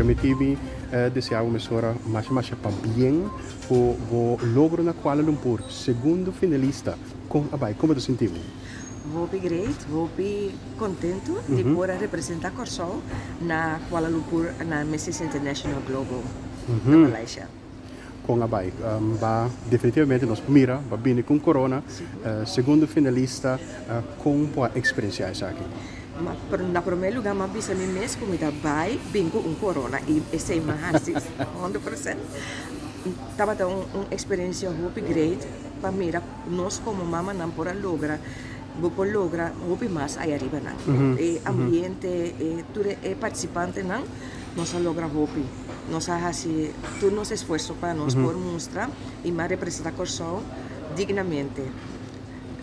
Permití mi deseá bo mesora masha masha pabien ku bo logro na Kuala Lumpur, segundo finalista. Kon a bai? Kon bo ta sinti bo? Hopi great, hopi kontentu di por a representá Kòrsou na Kuala Lumpur na Mrs International Global na Malaysia. Kon a bai? Ba definitivamente nos por mira, ba bini ku un korona, segundo finalista, kon bo a eksperensiá esaki? Na promé lugá mi a bisa mi mes ku mi ta bai bin ku un korona i esei mi a hasi 100%. Tabata un eksperensia hopi great pa mira nos komo mamanan por a logra, bo por logra hopi mas aya riba nan. E ambiente, e tur e partisipantenan nos a logra hopi. Nos a hasi tur nos esfuerso pa nos por mustra i mas representá Kòrsou dignamente.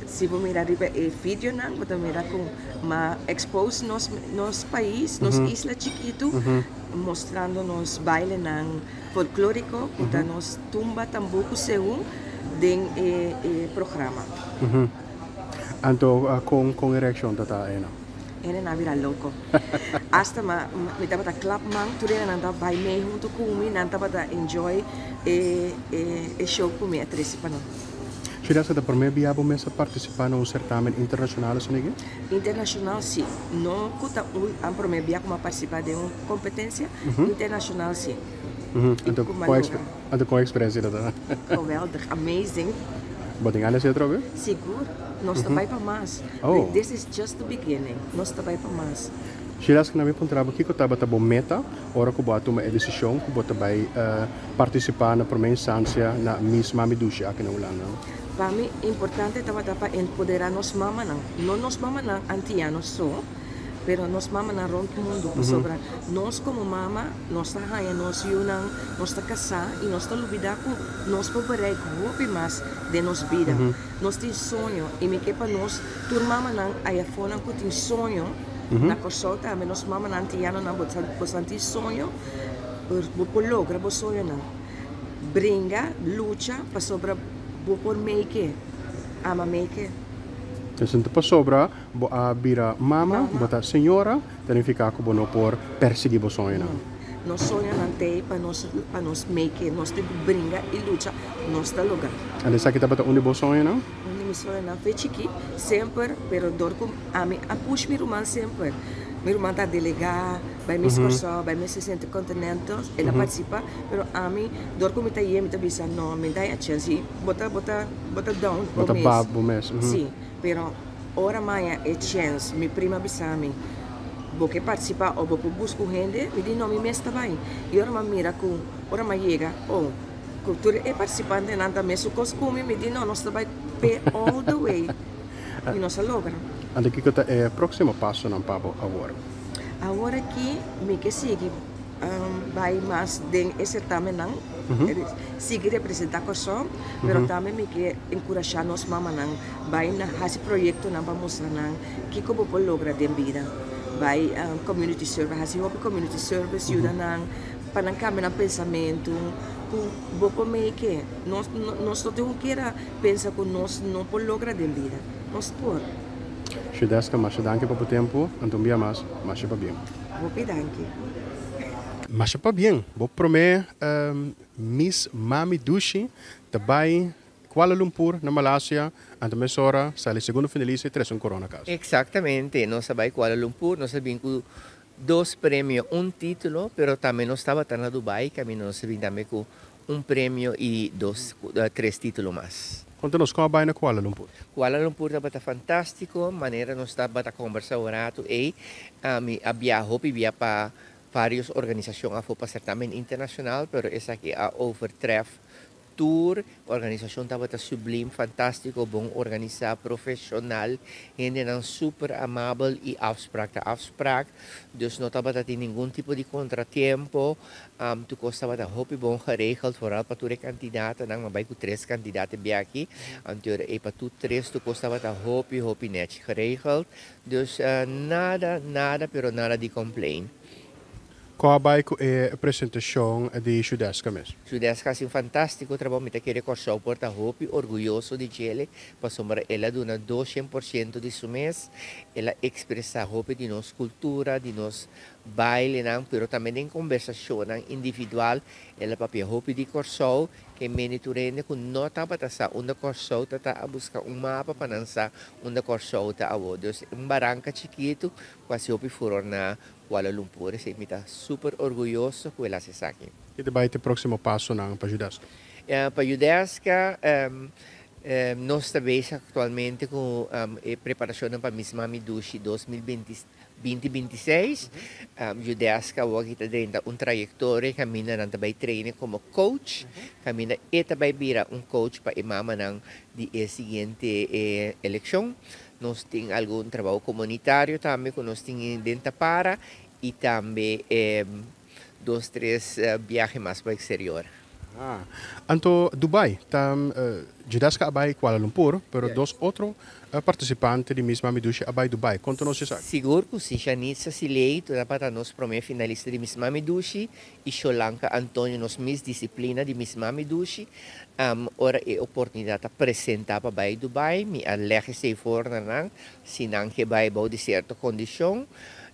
Si bo mira riba e videonan bo ta mira ku mas expose nos nos pais, nos isla chikitu, mostrando nos bailenan folklóriko ku ta nos tumba, tambú ku seú den e e programa. Anto kon kon e reakshon ta ta einan? Hende a bira loko. Asta ma mi tabata klap man, tur hendenan ta bai mee huntu ku mi, nan tabata enjoy e e show ku mi a trese pa nan. Shirasca, ta promé bia bo mes a partisipá na un sertamen internashonal asina aki? Internashonal si. No ku ta un a promé bia ku mi a partisipá den un kompetensia, internashonal si. I ku mi a logra. Anto kon eksperensia ta ta? Geweldig, amazing. Bo tin gana di atrobe? Sigur, nos ta bai pa mas. This is just the beginning, nos ta bai pa mas. Shiraz, na mi puntra bo kiko tabata bo meta ora ku bo a tuma e desishon ku bo ta bai partisipá na promé instansia na Miss Mami Dushi aki na Hulanda? Pa mi importante tabata pa empoderá nos mamanan, no nos mamanan antiano so, pero nos mamanan rònt mundu, pasobra nos komo mama nos ta haña nos yunan, nos ta kasá i nos ta lubidá ku nos por bereik hopi mas den nos bida. Nos tin soño i mi ke pa nos tur mamanan ayafonan ku tin soño na Kòrsou tambe nos mamanan antianonan bo bosan tin soño bo por logra bo soñonan bringa lucha pasobra bo por make it ama make it. Esei ta pasobra bo a bira mama, bo ta señora, ta nifiká ku bo no por persiguí bo soñonan. No, nos soñonan t'ei pa nos pa nos make it, nos tin ku bringa i lucha, nos ta logra. Anto esaki tabata un di bo soñonan? Un di mi soñonan fe chikí, semper, pero dor ku ami a push mi ruman semper. Mi ruman ta delegá, bai Miss Kòrsou, bai Miss Intercontinental, el a partisipá, pero ami dor ku mi ta yé mi ta bisa no, mi ta haña chèns i bo ta bo ta bo ta down bo Bo ta mes. ba bo mes. Sí, pero ora mi haña e chèns, mi prima a bisa mi, bo ke partisipá o bo por buska un hende? Mi di no, mi mes ta bai. I ora mi a mira ku ora mi a yega, oh, Ku tur e partisipantenan ta mesun kos ku mi, mi di no, nos ta bai p'e all the way i nos a logra. Anto kiko ta e próksimo pasonan pa bo awor? Awor aki mi ke sigui bai mas den e sertamennan, sigui representá Kòrsou, pero tambe mi ke enkurashá nos mamanan bai na hasi proyektonan pa mustra nan kiko bo por logra den bida. Bai community service, hasi hopi community service, yuda nan. Pa nan kambia nan pensamentu ku bo por make. Nos nos no tin ku keda pensa ku nos no por logra den bida. Nos por. Shudeska, masha danki pa bo tempu. Anto un bia mas, masha pabien. Hopi danki. Masha pabien. Bo prome Miss Mami Dushi ta bai Kuala Lumpur na Malasia, anto mesora sali segundo finalista i trese un korona kas. Eksaktamente, nos a bai Kuala Lumpur, nos a bin ku Dos premio, un título, pero tambe nos tabata na Dubai caminda nos a bin tambe cu un premio y dos, tres título mas. Conta nos con a bay na Kuala Lumpur. Kuala Lumpur tabata fantástico, manera nos tabata combersa un rato ey, ami a biaha hopi bia pa varios organisacion afo pa certamen internacional, pero esaki a overtref Tur organisashon tabata sublim, fantástiko, bon organisá, profeshonal, hendenan super amabel i afsprak ta afsprak, dus no tabata tin ningun tipo di kontratiempo, tur kos tabata hopi bon geregeld, vooral pa tur e kandidatonan, mi a bai ku tres kandidato e biaha aki, anto e pa tur tres tur kos tabata hopi hopi nèchi geregeld, dus nada nada pero nada di complain. Kon a bai ku e presentashon di Shudeska mes? Shudeska hasi un fantástiko trabou. Mi ta kere Kòrsou por ta hopi orguyoso di djele pasobra el a duna 200 por siento di su mes. El a ekspresá hopi di nos kultura, di nos Bailenan, pero tambe den kombersashonnan individual, el a papia hopi di Kòrsou, ke meni tur hende ku no tabata sa unda Kòrsou ta ta a buska un mapa pa nan sa unda Kòrsou ta awor. Dus un baranka chikitu ku hasi hopi furor na Kuala Lumpur. Esei mi ta super orguyoso ku el hasi esaki. Ki ta bai ta e próksimo pasonan pa Judeska? Pa Judeska, nos ta bezig aktualmente ku e preparashonnan pa Miss Mami Dushi 2026. Judeska awor aki ta drenta un trayektoria kaminda nan ta bai traine komo coach, kaminda e ta bai bira un coach pa e mamanan di e siguiente elekshon. Nos tin algun trabou komunitario tambe ku nos tin den Tapara i tambe dos tres biahe mas pa eksterior. Ah, anto Dubai ta Judeska a bai Kuala Lumpur, pero dos otro partisipante di Miss Mami Dushi a bai Dubai. Konta nos esaki. Sigur ku si, Shanitza Siley tabata nos promé finalista di Miss Mami Dushi i Sholanka Antonio nos Miss Disiplina di Miss Mami Dushi. Ora e oportunidat a presentá pa bai Dubai, mi a lèg esei for na nan, si nan ke bai bou di sierto kondishon.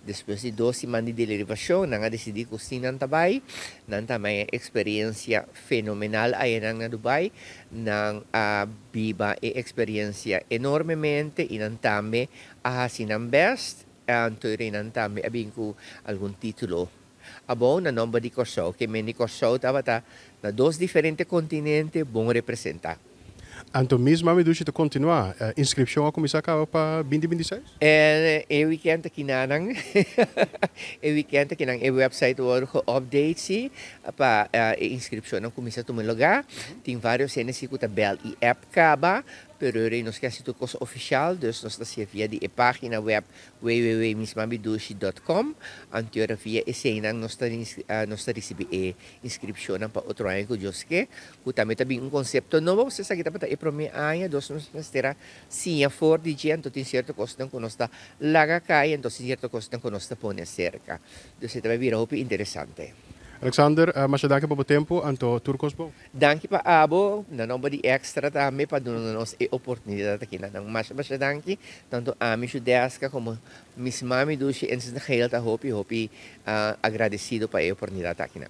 Despues di dos siman di deliberashon, nan a disidí ku si nan ta bai. Nan ta haña e eksperensia fenomenal ayanan na Dubai. Nan a biba e eksperensia enormemente i nan tambe a hasi nan bèst. Anto e reinan tambe a bin ku algun título abou na nòmber di Kòrsou. Ke men di Kòrsou tabata na dos diferente kontinente bon representá. Anto Miss Mami Dushi ta kontinuá. Inskripshon a kuminsá kaba pa 2026? E wikènt akinanan e wikènt akinan e wèpsait wòrdu geupdate si pa e inskripshonnan kuminsá tuma lugá. Tin vários hende si ku ta bèl i app kaba, pero rei nos ke hasi tur kos ofishal, dus nos ta hasié via di e página wèp www.missmamidushi.com. Anteora via eseinan nos ta nos ta risibi e inskripshonnan pa otro aña ku Dios ke, ku tambe ta bin un konsepto nobo, pasobra esaki tabata e promé aña, dus nos mester a siña for di dje, anto tin sierto kosnan ku nos ta laga kai, anto tin sierto kosnan ku nos ta pone aserka. Dus e ta bai bira hopi interesante. Alexander, masha danki pa bo tempu, anto tur kos bon. Danki pa abo, na nomber di Extra tambe pa duna nos e oportunidad aki na nan. Masha masha danki, tanto ami Judeska como mis mami dushi Ensign Geel ta hopi hopi agradecido pa e oportunidad aki nan.